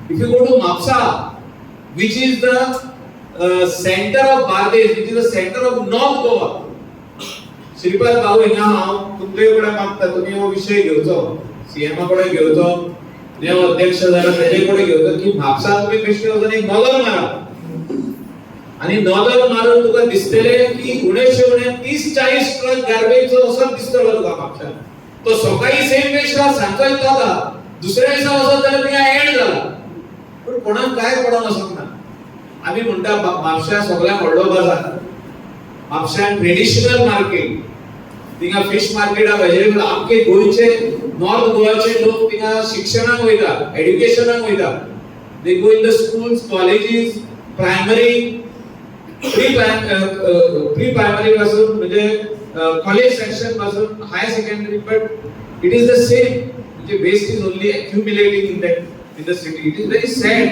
If you go to Mapusa, which is the center of Bardez, which is the center of North Goa. Shripad भाऊ, हिंगा हांव तुमचे कडेन मागता, तुमी हो विशय घेवचो, सीएमा कडेन घेवचो, नेव अध्यक्ष जाला तेजे कडेन घेवचो की म्हापसा तुमी बेश्टे वचून एक नदर मारा आणि नदर मारून तुका दिसतले की उणेशे उणे 30-40 ट्रक गार्बेजचो असोच दिसतलो तुका म्हापशान. तो सकाळी सेम वेस्ट आहा, सांजचोय तोच आहा, दुसऱ्या दिसा वचत जाल्यार थिंगा एड जाला, पूण कोणाक काय पडोन वचोंक ना. आमी म्हणटा म्हापश्या सगळ्यात व्हडलो बाजार, म्हापश्यान ट्रेडिशनल मार्केट, थिंगा फिश मार्केट, व्हेजिटेबल. आमके गोंयचे, नॉर्थ गोवाचे लोक थिंगा शिक्षणाक वयता, एड्युकेशनाक वयता. They go in the schools, colleges, primary, pre primary पासून, म्हणजे कॉलेज सेक्शन पासून higher secondary, but it is the same, म्हणजे waste is only accumulating in that in the city. It is very sad.